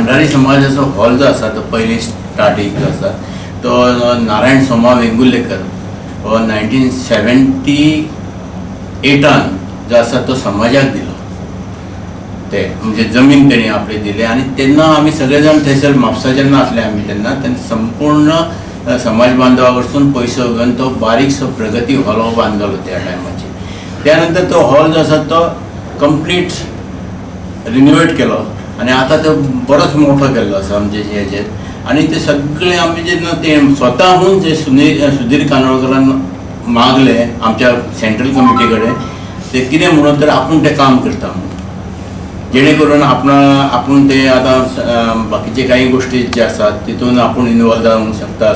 भांडारी समाजाचो हॉल जो आसा तो पयलीं स्टार्टींग जो आसा तो नारायण सोमा वेंगुर्लेकर हो 1978 जो आसा तो समाजाक दिलो. ते म्हणजे जमीन तेणी आपली दिली आनी तेन्ना आमी सगळे जाण थंयसर म्हापसा जेन्ना आसले आमी तेन्ना तेन्ना संपूर्ण समाज बांधवा कडसून पयसो घेवन तो बारीकसो प्रगती हॉल हो बांदलो त्या टायमाचेर. त्या नंतर तो हॉल जो आसा तो कंप्लीट रिनोवेट केलो आनी आतां तो बरोच मोठो केल्लो आसा. म्हणजे हेजेर आनी ते सगळे आमी जेन्ना ते स्वताहून जे सुनील सुधीर कानोळकरान मागले आमच्या सेंट्रल कमिटी कडेन, ते कितें म्हणून तर आपूण तें काम करता म्हणून, जेणे करून आपण आपूण ते आतां बाकीचे काही गोष्टी जे आसात तितून आपूण इनवॉल्व जावंक शकता.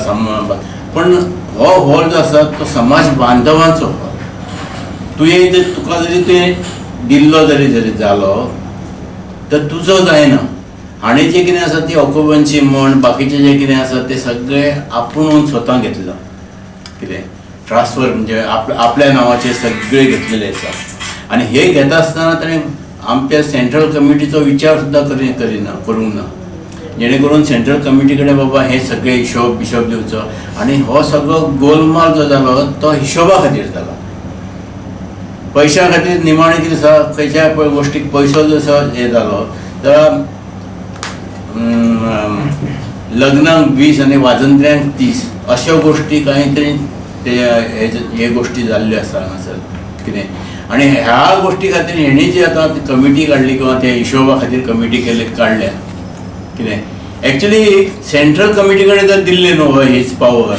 पण हो हॉल जो आसा तो समाज बांधवांचो हॉल. तुवें जर तुका जरी तुवें दिल्लो जरी जरी जालो तर तुजो जायना. हाणें जें कितें आसा ती ऑक्युपन्सी म्हण, बाकीचें जें कितें आसा तें सगळें आपूण स्वता घेतलं, कितें ट्रान्सफर म्हणजे आपल्या नांवाचेर सगळें घेतलेलें आसा. आनी हे घेता आसतना ताणें आमच्या सेंट्रल कमिटीचो विचार सुद्दां करिना, करूंक ना, जेणे करून सेंट्रल कमिटी कडेन बाबा हे सगळे हिशोब बिशोब दिवचो. आनी हो सगळो गोलमाल जो जालो तो हिशोबा खातीर जाला, पयशा खातीर. निमाणें कितें आसा, खंयच्याय पळय गोश्टीक पयसो जसो हे जालो तर लग्नाक 20 आनी वाजंत्र्यांक 30 अश्यो गोश्टी कांय तरी ते हे गोश्टी जाल्ल्यो आसा हांगासर कितें. आनी ह्या गोश्टी खातीर हेणी जी आतां कमिटी काडली किंवा ते हिशोबा खातीर कमिटी केले काडल्या कितें, एक्चुली सेंट्रल कमिटी कडेन जर दिल्ली न्हू हीच पावर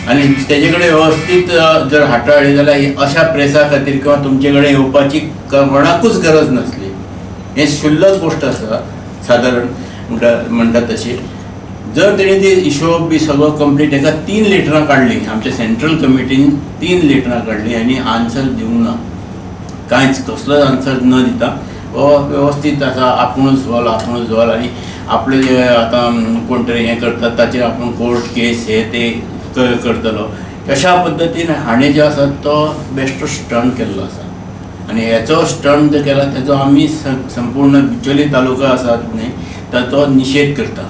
आनी तेजे कडेन वेवस्थीत जर हाताळ्ळी जाल्यार अशा प्रेसा खातीर किंवा तुमचे कडेन येवपाची कोणाकूच गरज नासली. हें क्षुल्लक गोश्ट आसा. सादारण म्हणटा म्हणटा तशी जर तेणी ती हिशोब बी सगळो कंप्लीट, हेका तीन लेटरां काडलीं, आमच्या सेंट्रल कमिटीन तीन लेटरां काडलीं आनी आन्सर दिवंक ना कांयच. कसलोच आन्सर न दिता हो वेवस्थीत आसा, आपुणूच हॉल आपुणूच हॉल आनी आपले जे आतां कोण तरी हें करतात ताचेर आपूण कोर्ट केस हे ते करतलो, अशा पद्दतीन हाणें जो आसा तो बेश्टो स्टंट केल्लो आसा. आनी हेचो स्टंट जो केला तेजो आमी संपूर्ण बिचोली तालुका आसा न्ही ताचो निशेध करता.